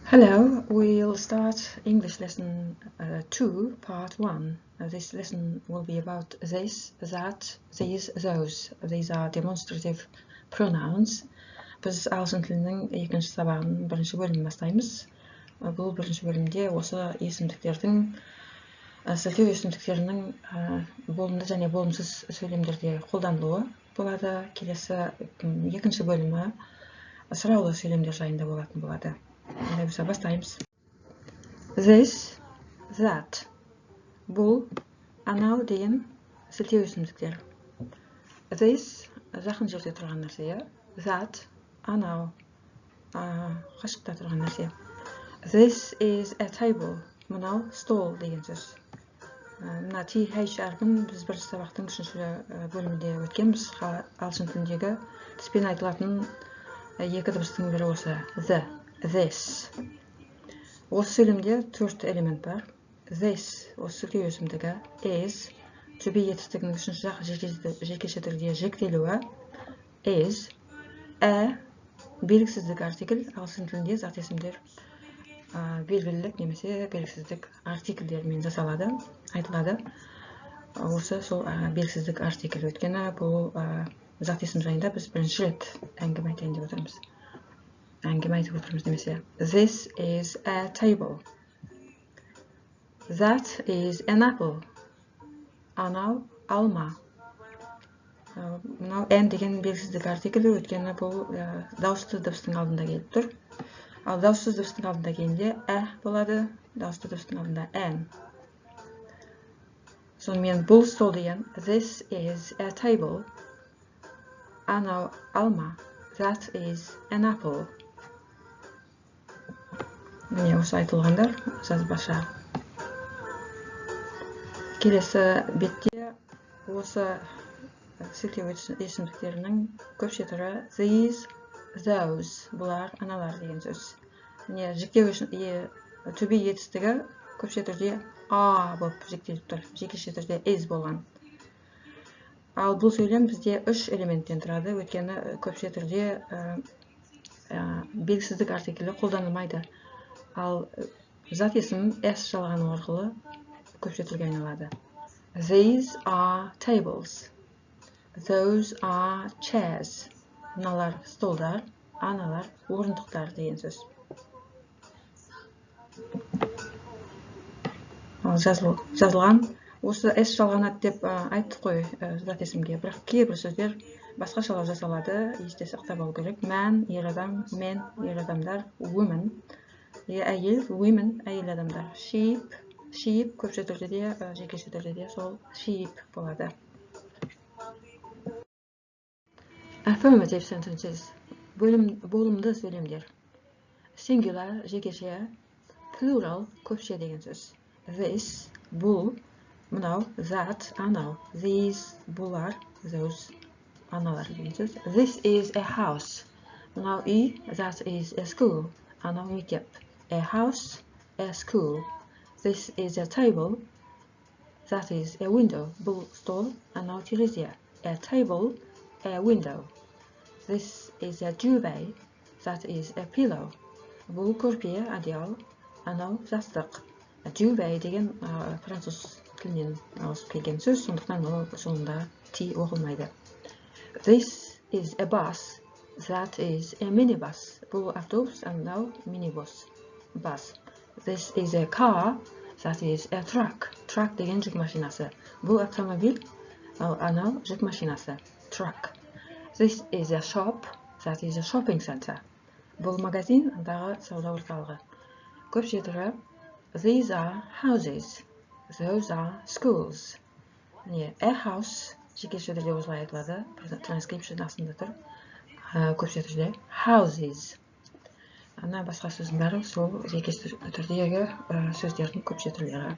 Hello, we'll start English lesson 2, part 1. This lesson will be about this, that, these, those. These are demonstrative pronouns. Біз ағылшын тілінің екінші сабағының бірінші бөлімін бастаймыз. Бұл бірінші бөлімде осы есімдіктердің, сілтеу есімдіктерінің болымды және болымсыз сөйлемдерде қолданылуы болады. Келесі екінші бөлімі сұраулы сөйлемдер жайында болатын болады. Ондай болса, бастаймыз. This, that. Бұл, анау деген сілтеу есімдіктер. This жақын жерде тұрған нәрсе, иә? That анау, қашықта тұрған нәрсе. This is a table. Мынау стол деген сөз. Мына TH әрпін біз бірінші сабақтың үшінші бөлімінде өткенбіз. Ағылшын тіліндегі тіспен айтылатын екі дыбыстың бірі осы. The, this. Осы сөйлемде төрт элемент бар. This осы сілтеу есімдігі, is to be етістігінің үшінші жақ жекеше түрде жіктелуі, is, a белгісіздік артикль. Ағылшын тілінде зат есімдер белгілілік немесе белгісіздік артикльдермен жасалады, айтылады. Осы сол белгісіздік артикль, өйткені бұл зат есім жайында біз бірінші рет әңгіме айтайын деп отырмыз, әңгіме айтып отырмыз немесе. This is a table. That is an apple. Анау алма. Мынау an деген белгісіздік артиклі, өйткені бұл дауысты дыбыстың алдында келіп тұр. Ал дауыссыз дыбыстың алдында келгенде a болады, дауысты дыбыстың алдында an. Сонымен, бұл стол деген this is a table. Анау алма. That is an apple. Міне, осы айтылғандар жазбаша. Келесі бетте осы сілтеу есімдіктерінің көпше түрі these, those, бұлар, аналар деген сөз. Міне, жіктеу үшін to be етістігі көпше түрде are болып жіктеліп тұр, жекеше түрде is болған. Ал бұл сөйлем бізде үш элементтен тұрады, өйткені көпше түрде белгісіздік артиклі қолданылмайды. Ал зат есім s жалғану арқылы көпше түрге айналады. These are tables. Those are chairs. Мыналар столдар, аналар орындықтар деген сөз. Ал жазылған осы s жалғанады деп айттық қой зат есімге, бірақ кейбір сөздер басқашалау жасалады, есте сақтап алу керек. Man ер адам, men ер адамдар, woman әйел, women әйел адамдар. Sheep, sheep көпше түрде де, жекеше түрде де сол sheep болады. Affirmative sentences, болымды сөйлемдер. Singular жекеше, plural көпше деген сөз. This бұл, мынау, that анау, these бұлар, those аналар деген сөз. This is a house. Мынау үй, that is a school. Анау мектеп. A house, a school. This is a table. That is a window. Бұл стол, анау терезе. A table, a window. This is a duvet. That is a pillow. Бұл көрпе, одеял, анау жастық. Duvet деген француз тілінен ауысып келген сөз, сондықтан ол соңында t оқылмайды. This is a bus. That is a minibus. Бұл автобус, анау минибус. Bus. This is a car. That is a truck. Truck деген жүк машинасы. Бұл автомобиль, ал анау жүк машинасы. Truck. This is a shop. That is a shopping center. Бұл магазин, андағы сауда орталығы. Көпше түрі these are houses. Those are schools. Міне, a house жекеше түрде осылай айтылады. Транскрипшн астында тұр. Көпше түрде houses. Ана басқа сөздің бәрі сол жеке түрдегі сөздердің көпше түрлері.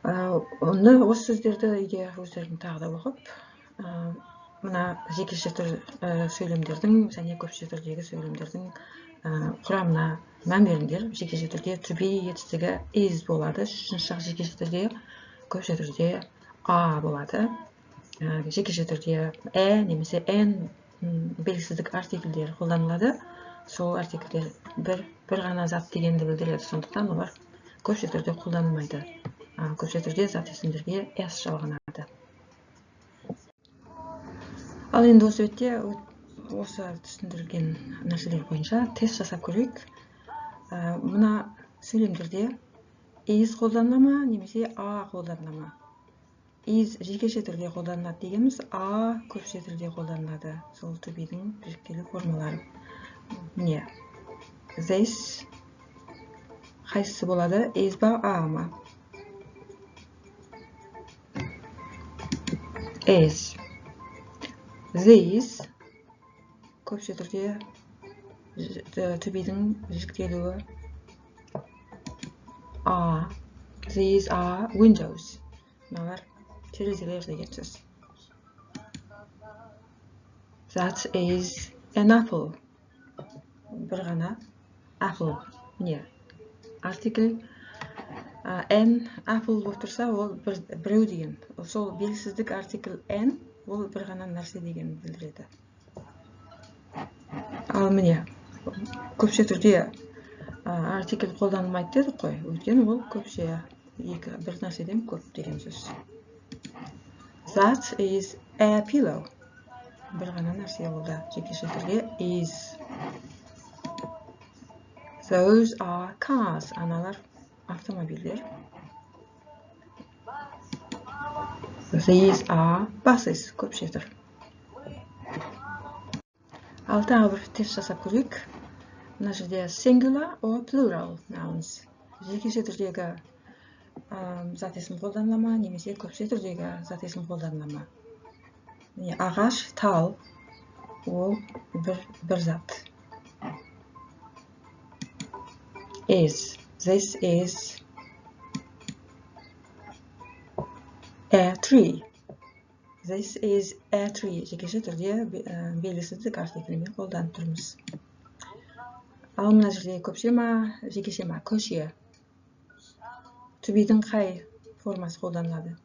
Оны осы сөздерді үйде өздерің тағы да оқып, мына жекеше түр сөйлемдердің және көпше түрдегі сөйлемдердің құрамына мән беріңдер. Жекеше түрде to be етістігі is болады, үшінші жақ жекеше түрде, көпше түрде are болады. Жекеше түрде a немесе n белгісіздік артикльдері қолданылады. Сол артикльдер бір ғана зат дегенді білдіреді. Сондықтан олар көпше түрде қолданылмайды. Көпше түрде зат есімдерге s жалғанады. Ал енді осы бетте осы түсіндірілген нәрселер бойынша тест жасап көрейік. Мына сөйлемдерде is қолданыла ма немесе a қолданыла ма? Is жекеше түрде қолданылады дегеніміз, a көпше түрде қолданылады. Сол to be-дің жіктелу формалары. Міне, this қайсысы болады? Is ба, a ма? Is. These көпше түрде to be-дің жіктелуі are. These are windows. Мыналар терезелер деген сөз. That is an apple. Бір ғана apple. Міне, артикль an apple болып тұрса, ол біреу деген. Сол белгісіздік артикль an ол бір ғана нәрсе деген білдіреді. Ал міне, көпше түрде артикль қолданылмайды дедік қой, өйткені ол көпше, екі бір нәрседен көп деген сөз. That is a pillow. Бір ғана нәрсе, ол да жекеше түрде is. Those are cars. Аналар автомобильдер. These are buses. Көпше түр. Ал тағы бір тест жасап көрейік. Мына жерде singular or plural nouns. Жекеше түрдегі зат есім қолданыла ма, немесе көпше түрдегі зат есім қолданыла ма? Міне, ағаш, тал, ол бір зат. Is. This is a tree. This is a tree. Жекеше түрде белгісіздік артикльмен қолданып тұрмыз. Ал мына жерде көпше ма, жекеше ма? Көше. To be-дің қай формасы қолданылады?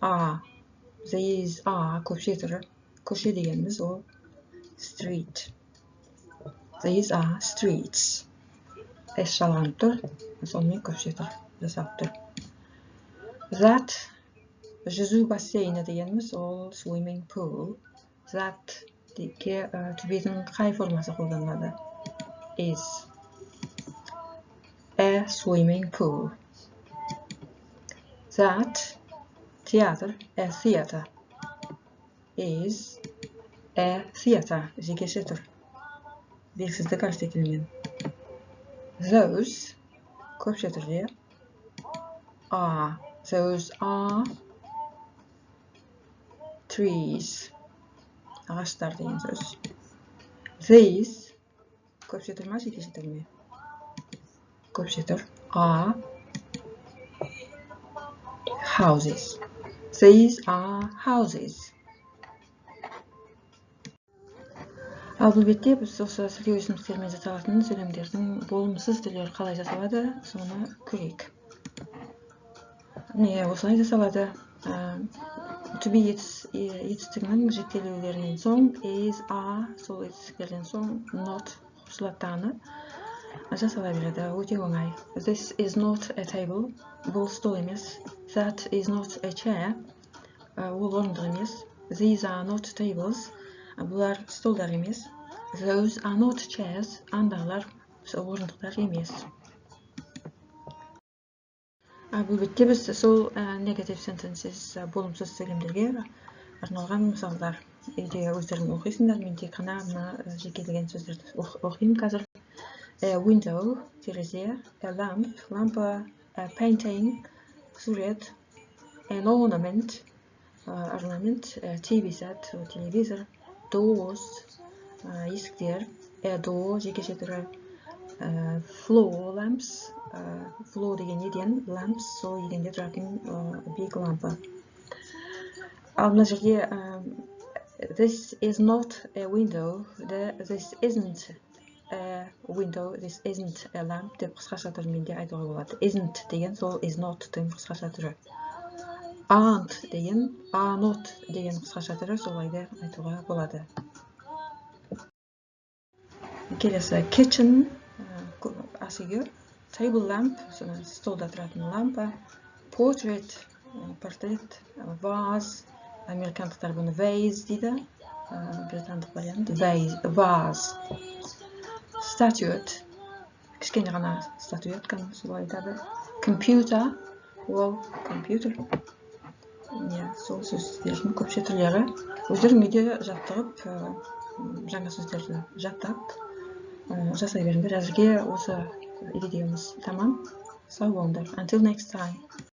A. These are көпше түрі. Көше дегеніміз ол street. These are streets. S жалғанып тұр, сонымен көпше түр жасалып тұр. That жүзу бассейні дегеніміз ол swimming pool. That to be-дің қай формасы қолданылады? Is. A swimming pool. That театр, a theater. Is a theater. Жекеше түр. Белгісіздік артикльмен. Those көпше түрде are. Those are trees. Ағаштар деген сөз. These көпше түр ма, жекеше түр ме? Көпше түр. Are houses. These are houses. Ал бұл бетте біз осы сілтеу өсімдіктермен жасалатын сөйлемдердің болымсыз түрлері қалай жасалады, соны көрейік. Міне, осылай жасалады. To be етістігінің жіктелулерінен соң is, are, сол етістіктерден соң not қосылады дағыны жасала береді. Өте оңай. This is not a table. Бұл стол емес. That is not a chair. Ол орындық емес. These are not tables. Бұлар столдар емес. Those are not chairs. Андағылар орындықтар емес. Бұл бетте біз сол negative sentences, болымсыз сөйлемдерге арналған мысалдар. Үйде өздерің оқисыңдар, мен тек қана мына жекелеген сөздерді оқимын қазір. A window, терезе, a lamp, лампа, a painting, сурет, an ornament, орнамент, TV set, телевизор, doors, есіктер, a door, жекеше түрі, floor lamps, floor деген еден, lamps сол еденде тұратын биік лампа. Ал мына жерде this is not a window, this isn't a window, this isn't a lamp деп қысқаша түрімен де айтуға болады. Isn't деген сол is not-тың қысқаша түрі. Aren't деген are not деген қысқаша түрі, солай да айтуға болады. Келесі kitchen, ас үйге, table lamp, столда тұратын лампа, portrait, портрет, vase, американдықтар бұны vase дейді, британдық вариант vase. Statuette, кішкене ғана статуэтканы солай айтады. Computer, ол компьютер. Иә, сол сөздердің көпше түрлері. Өздерің үйде жаттығып, жаңа сөздерді жаттап, жасай беріңдер. Әзірге осы видеомыз тамам. Сау болыңдар. Until next time.